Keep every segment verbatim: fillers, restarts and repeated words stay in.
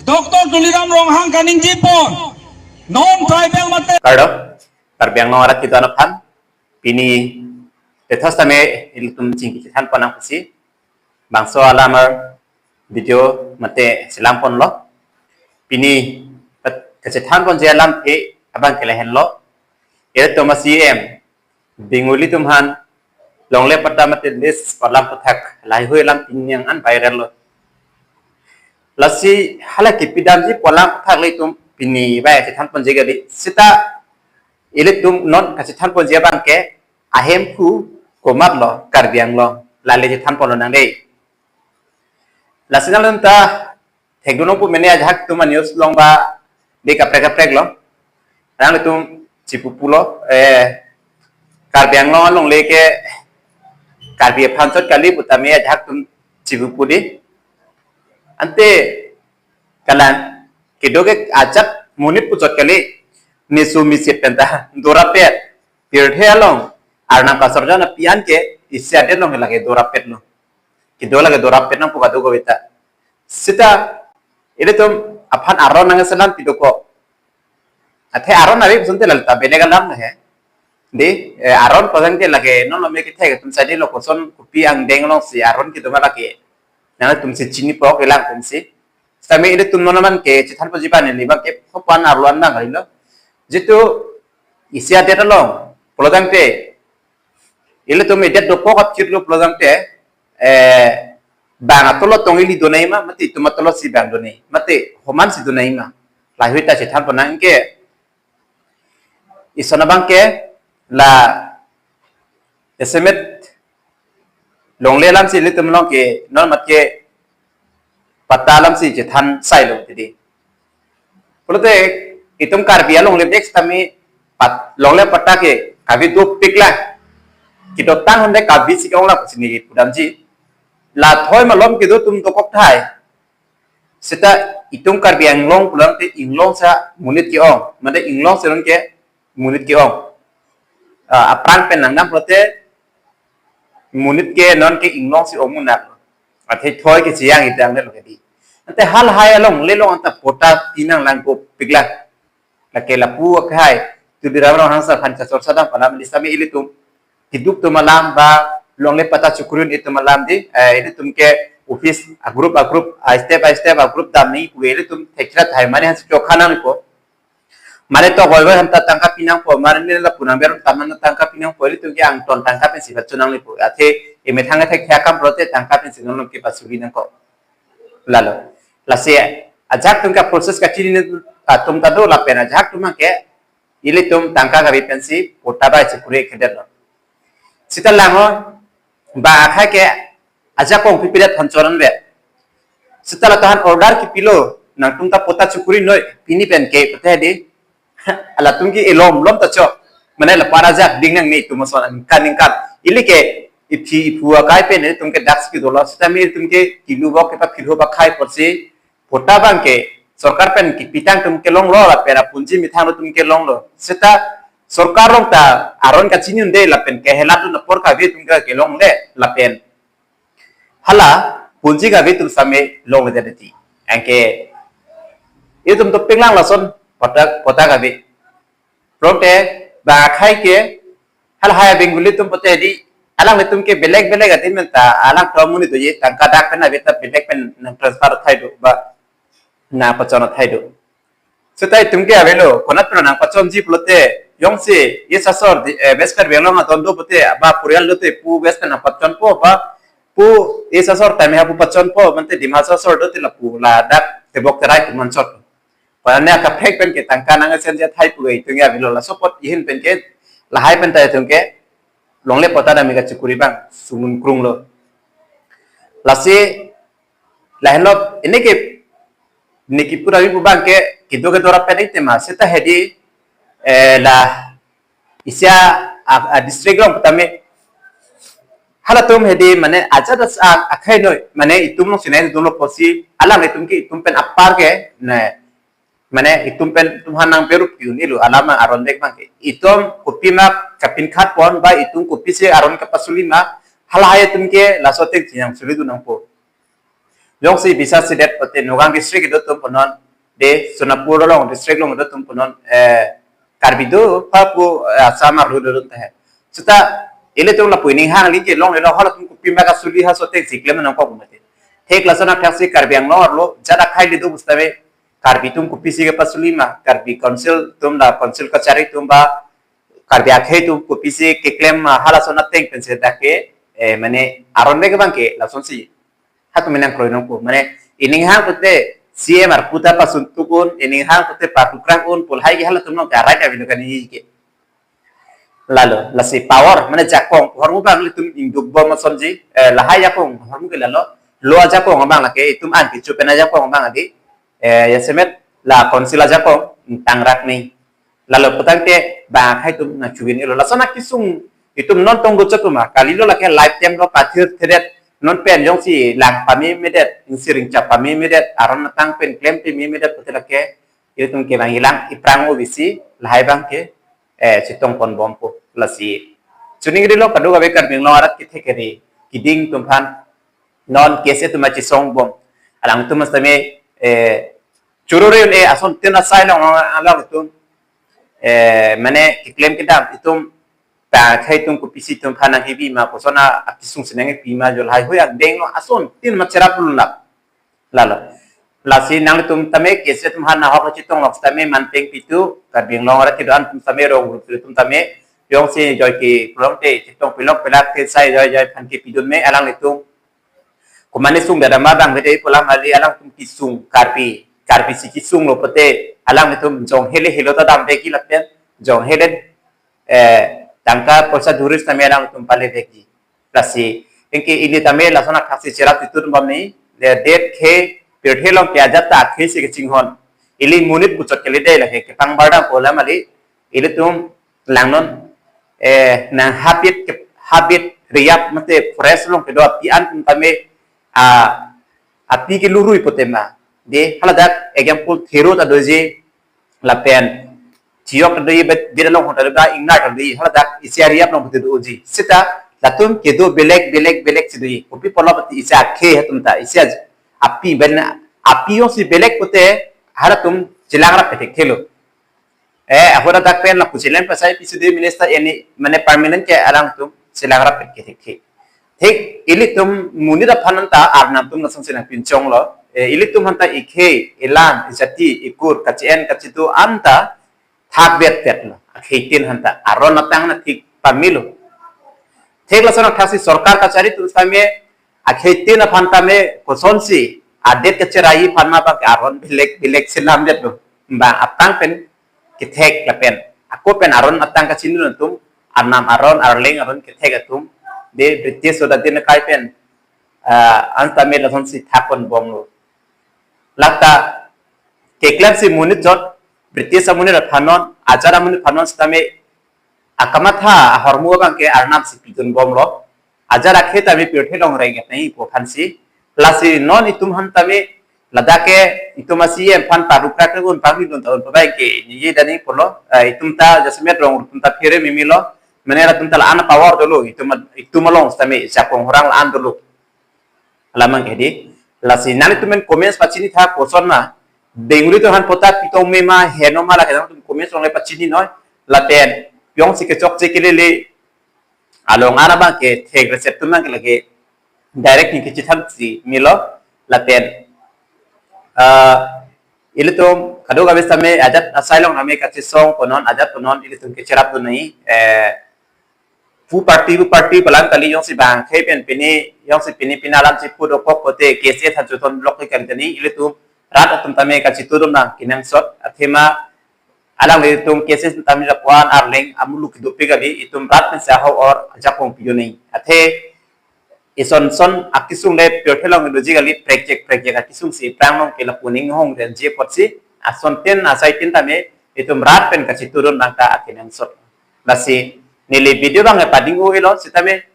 Doctor Tuliram Ronghang kaningje pon. Non tribal mate. Kardom, Karbi Anglong arat kedo-an aphan. Pini tethas tame ilitum chingki chethan pon nangsi. Bangso alam ar video mate chelang ponlo. Pini kat-, kachethan ponji alam ke abang ke lahenlo. Ilitum a-C M Bengali atum aphan longle patta mate lease pu alam aputhak laheihui alam pini nang-an viral lo. Lasi hala kipi damji pu alam aputhak ilitum pini bai chethan ponji kali. Seta ilitum non kachethan ponji abang ke ahemphu komatlo Karbi Anglong, lale chethan ponlonang dei. Lasi nangtum ta thekdunong pu mene ajahak atum a-news along ba dei kaprek kaprek lo. Nangtum chipupulo, eh, Karbi Anglong alongle ke Karbi aphan chot kali pu tame ajahak atum chipupu dei. Ante kalang kedo ke ajat monit pu chot kali, nisu misit penta dorapet, pirthe along Arnam kasorjon apian ke isi adet along lake dorapetlo. Kedo lake dorapet nangpo kadokave ta. Seta ilitum aphan aron nangselam pidoko. Athe aron ave pu asonte lalta beleg alam he. Dei, eh, aron pasang ke lake non lo me kethek atum sadi lo koson kopi angdeng alongsi aron kedo ma lake. Nangtum si chinipo kelang atum si. Seta me ilitum non aman kachethan ponji abang neli abang ke hopan arlo an dang kalilo. Jitu isi adet along pulotangte ilitum edet dokok apchirlo pulotangte, eh, bang atolo tong ili donai ma, mate itum atolo si bang donai, mate homan si donai ma. Laheihui ta chethan pon nang ke. Ison abang ke la jasemet longle alam si ilitum along ke non mat ke patta alam si chethan sailo tidi. Pulote itum Karbi alongle dek tame pat longle patta ke kave dopiklo. Kedotang hunde kave si ke-ong la pusi neli pudamji. Lathoi malom kedo atum dokok tahai. Seta itum Karbi Anglong pulotangte inglong sa monit ke-ong, mate inglong sa non ke monit ke-ong. Ah, aphrang pen nangdam pulote monit ke non ke inglong si ong munak. Athe thoi ke chiyang idang le lo ke dei. Ante halahei alongle along anta patta pinang lang kopiklo. Lake lapu akhai Tuliram Ronghang sir aphan kachorcha dam pu alam, lasi me ilitum keduk atum alam ba longle patta chukuri un-e atum alam dei, eh, ilitum ke office a-group a-group, a-step a-step a-group damji pu ilitum thekchera tahai, mane hansi chokha nangpo. Mane to hoi hoi hanta tangka pinangpo, mane ne lapu nangber un ta mane tangka pinangpo, ilitum ke angton tangka pensi pachun nanglipo. Athe emethang thek thek akam pulote tangka pensi non ke pasuri nangkok. Lalo. Lasi ajahak atum ke process kachini atum ta do lapen ajahak atum ke ilitum tangka kave pensi patta bai chukuri kedetlo. Seta langnon ba akhai ke ajakong pipiret hon choron vet. Seta la tahan order kipilo nangtum ta patta chukuri noi pini pen ke pute dei. Latum ke ilom lom ta chok. Mane la para jak ding nangne itum ason aningkan ningkan. Ili ke iphi iphu akai pen itum ke dak si kedolo. Seta me itum ke kilu bok ke paphirho pakhai porsi patta abang ke sorkar pen kipitang atum kelonglo lapen apunji methang atum kelonglo. Seta sorkar along ta aron kachini un-e lapen kehelat un apor kave atum ke kelongle lapen hala punji kave atum same longle dei. Anke itum dopiklang lason patta, patta kave. Pulote ba akhai ke halahei Bengali atum pute dei, alanglitum ke beleg beleg adim anta alang tom muni doji, tangka dak pen ave ta beleg pen nang transfer thai do ba nangpachon thai do. Seta itum ke avelo, konat pen nangpachonji pulote jongsi, yes asor dei, eh, West Karbi Anglong aton do pute ba purial do te pu West pen nangpachonpo ba pu yes asor tame hapu pachonpo, mate Dima Hasao asor do te lapu ladak tebok terai pu manchot. Pada ne kaprek pen ke tangka nangsenji athai pu itum ke avelo, laso apot ihin pen ke lahai pen ta itum ke longle patta dam kachukuri abang sungun krunglo. Lasi lahenlo, ini ke neli kipu dam pu abang ke kedo ke dorapet ik tema seta hedi, eh, la isi a, a district along tame halatum hedi mane ajat a, akhai noi mane itum along sinai itum along pusi alanglitum ke itum pen apar ke ne mane itum pen itum aphan nangperup ki un-elo alam aron dek abang ke. Itum kopi ma kapinkhat pon ba itum kopisi aron kapasuli ma halahei atum ke laso ateng chinyang suli dun nangpo. Jongsi bisar sidet pute Nagaon district kedo atum punon, de Sonapur along district along kedo atum punon, eh, Karbi do, papu, eh, Assam arlo do atum ta he. Seta ilitum lapu ining hang li kelong lelo halatum kopima kasuli ha sote si klem nangkok mati. Thek lason athaksi Karbi Anglong arlo jat akhei le do pu sitame Karbi atum kopisi kepasuli ma, Karbi Council atum la Council kachari atum ba Karbi akhei atum kopisi keklem ma, halason ateng pensi dak ke, eh, mane aron le ke abang ke lasonsi hatum menang kroi nangpo. Mane ining hang pute C M arpu ta pasun tukun, ining hang pute patukrak un pu lahai ke halatum along ke arai kami lo kani ke. Lalo, lasi power, mane jakong, hormu abang ilitum ingduk bom asonji, eh, lahai jakong, hormu ke lalo, lo ajakong abang lake, itum an kecho pen ajakong abang adi, eh, jasemet, la Council ajakong, tangrak ni. Lalo putangte, bang akhei atum nangchubin ilo, lason akesung, itum non tong do chot ma, kalilo lake live cam lo pathir thedet, non pen jongsi lang pame medet, ingsiring chap pame medet, aron atang pen klem pame medet, pute lake, ilitum ke bang ilang, iprang O B C, lahai abang ke, eh, chetong pon bompo lasi. Chuning rilo kadokave Karbi Anglong arat kethek keri, keding atum aphan, non case atum achesong bom. Alangtum sitame, eh, choro re un-e asontin asai along, alangtum, eh, mane keklem kedam itum ta akhei atum kopisi atum aphan nangkebi ma, koson akesung si nangkepi ma, jo lahai hui angdeng lo asontin ma cherap lulap. Lalo. Lasi nanglitum tame case atum aphan nahok chetong lok tame manpeng pitu, Karbi Anglong arat kedo-an atum tame, rong group atum tame, jongsi joi ke pulang te chetong pilok pilak te sai joi joi aphan kepidun me alanglitum. Komane sung dada ma bang bede pulang ali alangtum kesung Karbi, Karbi si kesung lo pute alanglitum jong hele helo ta dam beki lapen, jong hele, eh, tangka poisa duris tame alangtum pale beki. Lasi, anke ili tame lason athaksi cherap titun bom ni, le det ke pirthe along ke ajat ta akhei si kechinghon. Ili monit puchot kele dei lake kepang bardam pola mali, ilitum langnon, eh, nang habit ke, habit riap mate forest along kedo api an atum tame, a, api kelurui pute ma. De, haladak example thero ta doji, lapen chiyok ta doji, bet, bet along hota ba ingnar ta doji, haladak isi ariap along pute doji. Seta, latum kedo belek, belek, belek si doji. Kopi pulo pute isi akhei atum ta, isi aj-, api ben, api jongsi belek pute, halatum chelang rap pethekthe lo. Eh, ahora dak pen lapu chelen pasai P C D minister eni, mane permanent ke alangtum chelang rap pethekthe. Thik, ilitum monit aphan anta Arnam atum lasonsi nangpinchong lo. Eh, ilitum anta ikhei, ilam, ijati, ikur, kachi-en, kachitu anta thak bet bet lo. Akheitin anta aron atang na thik pamilo. Thik lason athaksi sorkar kachari atum tame, akheitin aphan tame kosonsi adet kacherai aphan ma bang aron belek belek si lam det lo. Bang atang pen kethek lapen ako pen aron atang kachini atum, Arnam aron, Arleng aron kethek atum, de British soda din kai pen, ah, an tame lasonsi thak pon bom lo. Lata keklem si monit chot, British amonit aphan non, ajat amonit aphan non sitame akamatha ahormu abang ke Arnam si pidun bom lo. Ajat akhei tame pirthe along reng-et nangji pu aphan si. Lasi non itum aphan tame ladak ke itum a-C M aphan parukra ke un pangni dun ta un pabai ke ni ye dani pulo, eh, itum ta jasemet rong atum ta phere mimi lo. Mane latum ta la-an power dolo, itum, itum along sitame jakong horang la-an dolo. Alamang ke di. Lasi nanglitum pen comments pachini tha koson ma. Bengali atum aphan pota pitong me ma, heno ma lake nangtum comments along le pachini noi. Lapen jongsi kechokche kelele along ana abang ke thek resep atum abang ke lake direct ni kechethan si milo. Lapen, ah, ilitum kadokave tame ajat asai along tame kachesong punon, ajat punon ilitum kecherap dun nangji, eh, pu party, pu party palang kali, jongsi bang akhei pen pini, jongsi pini pina alam si pu dokok pute case than chuton block ke kan tani, ilitum rat atum tame kachitudun nang kenangsot, athema alanglitum case tame lapuan Arleng amuluk kedo pe kali, itum rat pen si ahok or ajakong pidun nangji. Athe ison son akesung le pirthe along doji kali, prekjek prekjek akesung si prang along ke lapu ning hong renji apot si, asontin asaitin tame itum rat pen kachitudun nang ta akenangsot. Lasi neli video abang padinglo sitame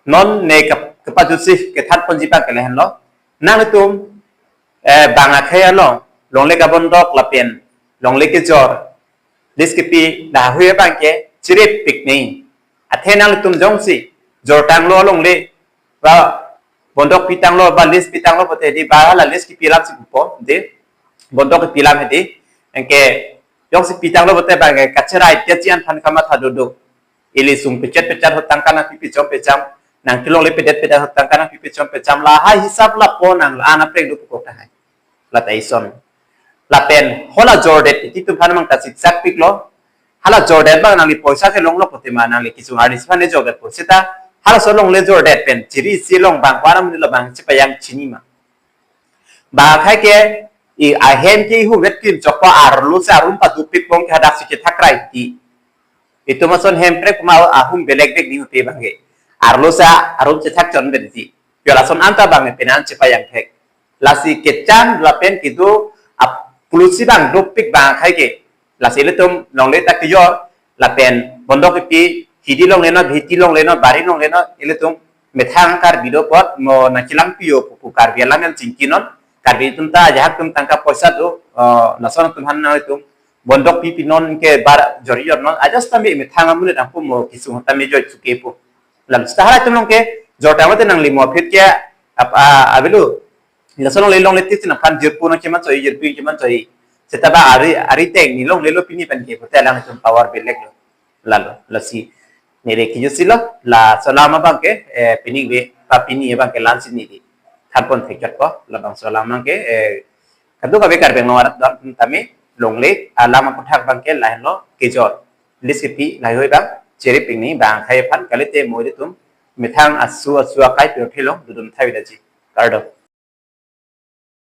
non ne kep-, kepajutsi kethan ponji abang ke lahenlo. Nanglitum, eh, bang akhei along longle kabondok lapen longle kejor, lease kepi lahui abang ke chirip pik nangji. Athe nanglitum jongsi jortang lo alongle ba Bondok pitanglo ba lease pitanglo pote di ba hala lease kipi alam si pupo de. Bondok kipi alam hedi. Anke jongsi pitanglo pote bang ke kacherai tiachi an aphan kamatha dodo. Ili sung pechet pechet ahut tangka nangpipi chom pecham. Nangkelongle pedet pedet ahut tangka nangpipi chom pecham. Lahai hisap lapu nang la-an apreng do pukok tahai. Lata ison. Lapen hala jordet iti atum aphan mang ta siksak piklo. Hala jordet bang nangli poisa kelonglo pote ma nangli kesung arnisi aphan jordet po seta. Halaso longle jordet pen chiri isi along bang ko-an amonit lo bang chepajang chini ma. Bang akhai ke i ahem ke ihum vet krim chokpo arlo si arum padupik bong ke hadak si chethak rai ti. Itum ason hemprek kuma ahum belek bek ni ute bang ke. Arlo si arum chethak chon vet ti. Piola son anta bang ke penan chepajang thek. Lasi kechan lapen kedo ap pulusi bang dopik bang akhai ke. Lasi ilitum longle ta kejor lapen bondok kipi hidi longle non, hiti longle non, bari longle non, ilitum methang Karbi do apot mo nangchelang pio pupu Karbi alam yang chingki non. Karbi atum ta ajahak atum tangka poisa do, eh, lason atum aphan nang itum bondok pipi non ke bar jori jor non. Aja stambi methang amonit angpu mo kesung tame joi chuke pu. Lam seta hala atum along ke jor tanglo te nangli mo phit ke ap, a, avelo. Lason longle longle ti chin aphan jirpo nangcheman choi, jirpi nangcheman choi. Seta ba ari, ari teng ni longlelo pini pen ke pote alang itum power belek lo. Lalo, lasi. Nere kijut si lo, laso alam abang ke, eh, pining ve, pa pini abang ke lam si niri. Thanpon thekjot ko, labangso alam abang ke, eh, kadokave Karbi Anglong arat dam tame, longle, alam aputhak abang ke lahenlo, kejor. Lease kipi, lahai hoi bang, chiri pini, bang akhai aphan, kalite mo ilitum, methang asu asu akai piro thilong, dodun thavi daji. Kardom.